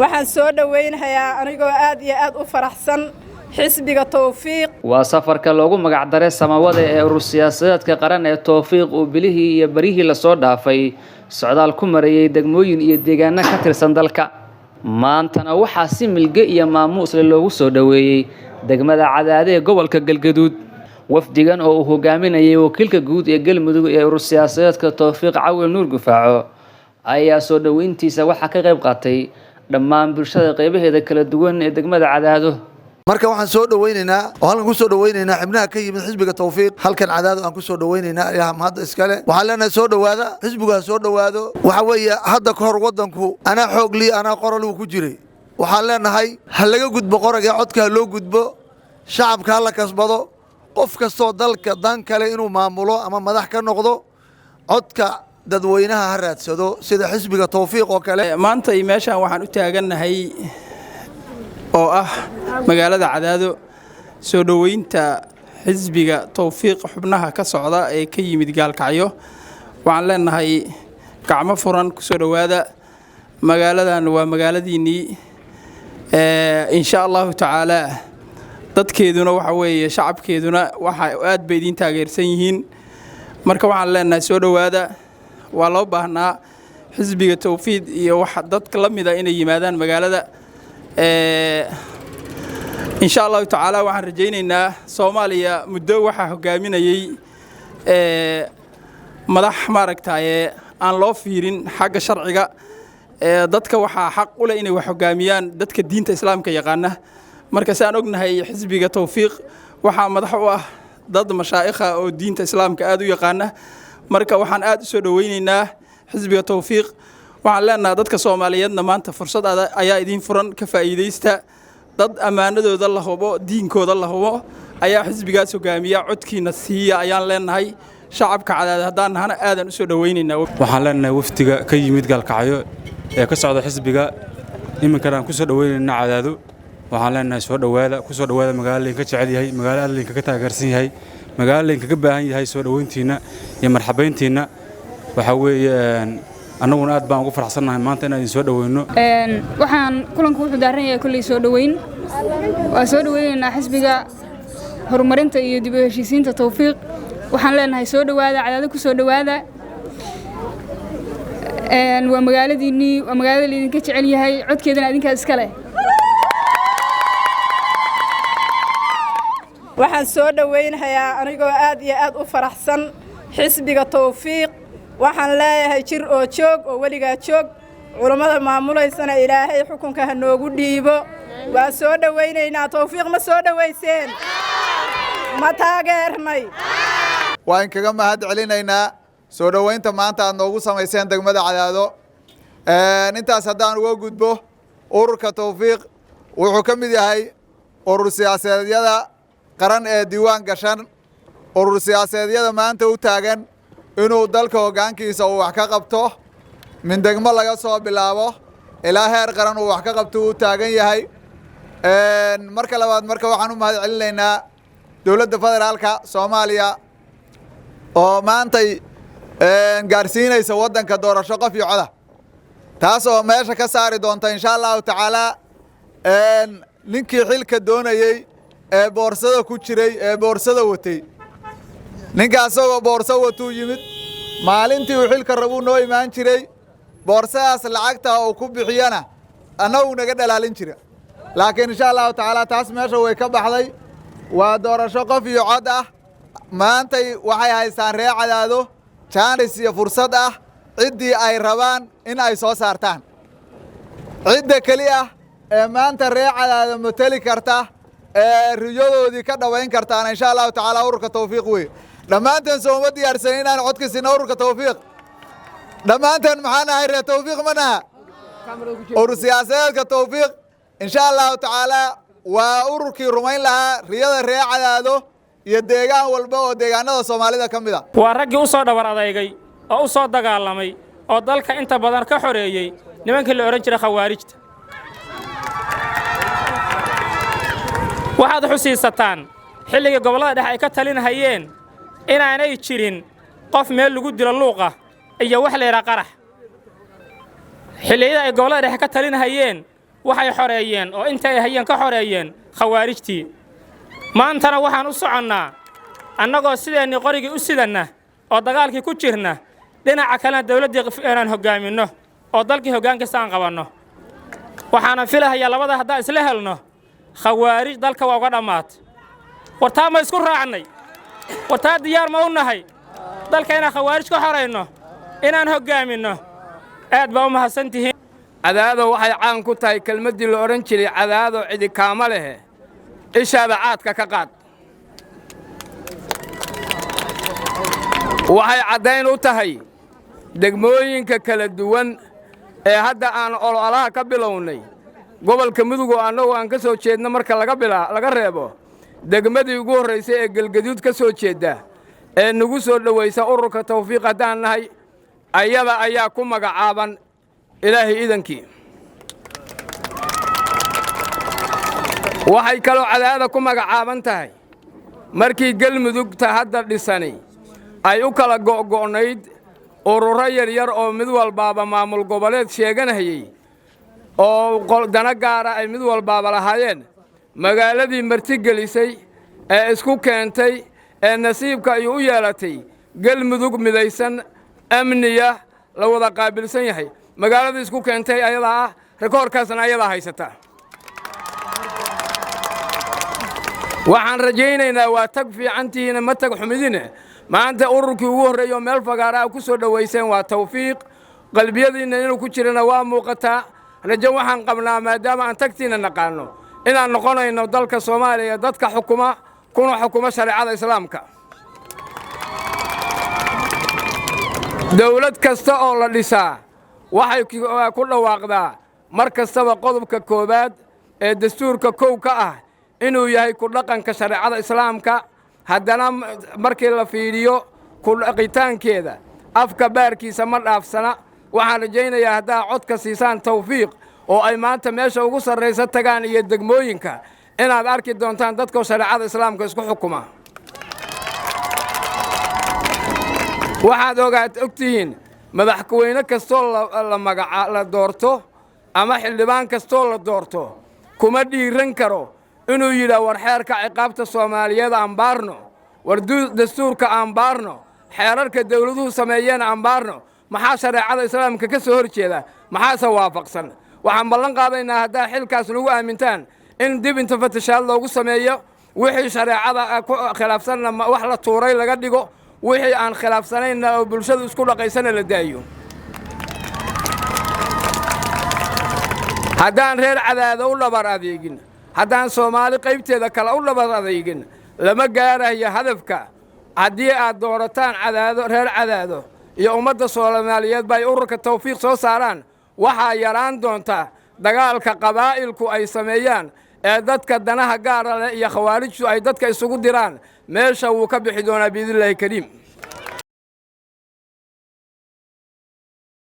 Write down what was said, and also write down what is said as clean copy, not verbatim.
Waxaan soo dhoweynhayaa anigoo aad iyo aad u faraxsan xisbiga Towfiiq. Waa safarka loogu magacdaray Samawade ee urur siyaasadeedka qaran ee Towfiiq uu bilihii iyo baryihii lasoo dhaafay socdaal ku marayay degmooyin iyo deegaano ka tirsan dalka. Maantana waxaa si milge iyo maamuus leh loogu soo dhoweeyey degmada Cadaade ee gobolka Galgaduud. Wafdigan oo uu hogaaminayay wakiilka guud ee Galmudug ee urur siyaasadeedka Towfiiq, Cawil Nuur Gufaaco, ayaa soo dhoweyntiisa waxaa ka qayb qaatay dhammaan bulshada qeybaheeda kala duwan ee degmada Cadaado. Marka waxaan soo dhaweynaynaa oo halkan ku soo dhaweynaynaa xubnaha ka yimid xisbiga Tawfiiq. Halkan Cadaado aan ku soo dhaweynaynaa. Ilaah mahadda iskale. Waxaan leenahay soo dhowaada, xisbigu ha soo dhowaado. Waxa weeye, hadda ka hor waddanku anaa xoog lii, anaa qorol uu ku jiray. Waxaan leenahay ha laga gudbo qoragee, codka ha loo gudbo, shacabka ha la kasbado. Qof kastoo dalka dan kale inuu maamulo ama madax ka noqdo, codka dadweynaha ha raadsado, sida xisbiga Tawfiiq oo kale. Maanta iyo meeshaan waxaan u taagannahay oo ah magaalada Cadaado soo dhoweynta xisbiga Towfiiq, xubnaha ka socda ee ka yimid Gaalkacyo. Waxaan leenahay gacmo furan ku soo dhowaada magaaladan, waa magaaladiinnii, insha Allahu tacaalaa. Dadkeeduna waxa weeye, shacabkeeduna waxa aad bay idiin taageersan yihiin. Marka waxaan leenahay soo dhowaada. Waa loo baahnaa xisbiga Towfiiq iyo wax dadka la mida inay yimaadaan magaalada. Insha Allahu tacaala, waxaan rajaynaynaa Soomaaliya muddo waxaa hogaaminayey madax maaragtaye aan loo fiirin xagga sharciga. Dadka waxaa xaq u leh inay wax hogaamiyaan dadka diinta Islaamka yaqaana. Marka si aan ognahay, xisbiga Towfiiq waxaa madax u ah dad mashaa'ikha oo diinta Islaamka aad u yaqaana. Marka waxaan aad u soo dhoweynaynaa xisbiga Towfiiq. Waxaan leenahay dadka Soomaaliyeedna maanta fursad ayaa idiin furan, ka faa'iidaysta. Dad ammaanadooda la hubo, diinkooda la hubo ayaa xisbigaas hogaamiya, codkiina siiya ayaan leenahay. Shacabka Cadaad haddaan nahana aadan u soo dhoweynaynaa. Waxaan leenahay wafdiga ka yimid Gaalkacyo ee ka socda xisbiga, iminkana aan ku soo dhoweynayna Cadaado, waxaan leenahay soo dhowaada, ku soo dhowaada magaalo laydinka jecel yahay, magaalo aad laydinkaga taageersan yahay, magaalo laydinkaga baahan yahay soo dhoweyntiinna iyo marxabayntiinna. Waxaa weeye, annaguna aad baan ugu faraxsannahay maanta inaan idin soo dhoweyno. Waxaan kulanku wuxuu daaran yahay kolley soo dhoweyn. Waa soo dhoweynaynaa xisbiga horumarinta iyo dib u heshiisiinta Towfiiq. Waxaan leenahay soo dhowaada, Cadaado ku soo dhowaada. Waa magaaladiinnii, waa magaalada laydinka jecel yahay, codkeedana adinkaa iska leh. Waxaan soo dhoweynhayaa anigoo aad iyo aad u faraxsan xisbiga Towfiiq. Waxaan leeyahay jir oo joog oo weligaa joog. Culummada maamulaysana Ilaahay xukunka ha noogu dhiibo. Waa soo dhowaynaynaa Towfiiq. Ma soo dhowayseen? Ma taageernay? Waa in kaga mahad celinaynaa soo dhoweynta maanta aad noogu samayseen degmada Cadaado. Intaas haddaan uga gudbo, ururka Towfiiq wuxuu ka mid yahay urur siyaasadeedyada qaran ee diiwaan gashan, urur siyaasadeedyada maanta u taagan inuu dalka hoggaankiisa uu wax ka qabto, min degmo laga soo bilaabo ilaa heer qaran uu wax ka qabto uu taagan yahay. Marka labaad, marka waxaan u mahad celinaynaa dowladda federaalka Soomaaliya oo maantay gaarsiinaysa waddanka doorasho qof iyo coda, taas oo meesha ka saari doonta, insha Allahu tacaalaa, ninkii xilka doonayey ee boorsada ku jiray ee boorsada watay. Ninka asagoo boorso watuu yimid, maalintii uu xilka rabuu noo imaan jiray. Boorsadaas lacagta uu ku bixiyana annagu naga dhalaalin jira. Laakiin insha Allahu tacaala taas meesha way ka baxday. Waa doorasho qof iyo cod ah. Maantay waxay haystaan reer Cadaado jaanis iyo fursad ah ciddii ay rabaan in ay soo saartaan. Cidda keli ah ee maanta reer Cadaado mateli karta ee riyadoodii ka dhowayn kartaana, insha Allahu tacaala, ururka Tawfiiq wey. Dhammaanteen sooma diyaarsan inaan codka siino ururka Tawfiiq? Dhammaanteen maxaa nahay? Reer Tawfiiq ma naha? Urur siyaasadeedka Tawfiiq, insha Allahu tacaala, waa ururkii rumayn lahaa riyada reer Cadaado iyo deegaan walba oo deegaanada Soomaalida ka mid a. Waa raggii u soo dhabar adeygay oo u soo dagaalamay oo dalka inta badan ka xoreeyey nimankii la odhan jiray Khawaarijta. Waxaad xusiisataan xilligii gobollada dhexe ay ka talinahayeen inaanay jirin qof meel lagu dilo luuqa iyo wax la yidhaha qarax. Xilliyada ay gobollada dhexe ka talinahayeen Waxay xoreeyeen oo inta ay hayeen ka xoreeyeen khawaarijtii. Maantana waxaan u soconnaa annagoo sideennii qorigii u sidanna oo dagaalkii ku jirna, dhinaca kalena dawladdii inaan hoggaaminno oo dalkii hoggaankiisa aan qabanno. Waxaana filahayaa labada haddaan isla helno, khawaarij dalka waa uga dhammaat. Wartaa ma isku raacnay? Wartaa diyaar ma u nahay dalka inaan khawaarij ka xorayno, inaan hoggaaminno? Aad baa u mahadsan tihiin. Cadaado waxay caan ku tahay kelmaddii la odhan jiray, "Cadaado cidi kaama lehe, ishaada caadka ka qaad." Waxay caddayn u tahay degmooyinka kala duwan ee hadda aan ololaha ka bilownay gobolka Mudug oo annagu aan ka soo jeedno, marka laga reebo degmadii ugu horraysay ee Gelgaduud ka soo jeedda ee nagu soo dhowaysa ururka Tawfiiq haddaan nahay, ayada ayaa ku magacaaban Ilaahay idankii. Waxay kaloo Cadaada ku magacaaban tahay markii Gelmudugta hadda dhisani ay u kala go'go'nayd ururo yaryar oo mid walbaaba maamul goboleed sheeganayey oo dana gaara ay mid walbaaba lahaayeen, magaaladii martigelisay ee isku keentay ee nasiibka ay u yeelatay Gelmudug midaysan, amniya, la wada qaabilsan yahay, magaaladii isku keentay ayadaa ah. Rikoorkaasna ayadaa haysata. Waxaan rajaynaynaa waa tag fiicantihiina, ma tag xumidine. Maanta ururkii ugu horreeya oo meel fagaara a ku soo dhowayseen waa Tawfiiq. Qalbiyadiinna inuu ku jirana waa muuqataa. Rajo waxaan qabnaa, maadaama aan tagtiinna naqaanno, inaan noqonayno dalka Soomaaliya dadka xukuma, kuna xukuma shareecada Islaamka. Dawlad kasta oo la dhisaa waxay ku dhawaaqdaa mar kastaba qodobka koowaad ee dastuurka kow ka ah inuu yahay ku dhaqanka shareecada Islaamka. Haddana markii la fiidhiyo ku dhaqitaankeeda, afka baarkiisa ma dhaafsana. Waxaan rajaynayaa haddaad codka siisaan Tawfiiq oo ay maanta meesha ugu sarraysa tagaan iyo degmooyinka, inaad arki doontaan dadkoo shareecada Islaamka isku xukuma. Waxaad ogaad og tihiin, madaxweyne kastoo la magaca la doorto ama xildhibaan kastoo la doorto kuma dhiiran karo inuu yidhaah, "War xeerka ciqaabta Soomaaliyeed aan baarno, war dastuurka aan baarno, xeerarka dawladuhu sameeyeen aan baarno, maxaa shareecada Islaamka ka soo hor jeeda, maxaase waafaqsan?" Waxaan ballan qaadaynaa haddaa xilkaas nagu aamintaan in dib inta fatashaad loogu sameeyo, wixii shareecada ku khilaafsanna wax la tuuray laga dhigo, wixii aan khilaafsanaynna oo bulshadu isku dhaqaysana la daayo. Haddaan reer Cadaado u dhabar adeegin, haddaan Soomaali qaybteeda kale u dhabar adeegin, lama gaarayo hadafka. Haddii aad doorataan Cadaado, reer Cadaado iyo ummadda Soomaaliyeed ba ay ururka Tawfiiq soo saaraan, waxaa yaraan doonta dagaalka qabaa'ilku ay sameeyaan ee dadka danaha gaara leh iyo khawaarijtu ay dadka isugu diraan. Meesha wuu ka bixi doonaa biidnillaahi kariim.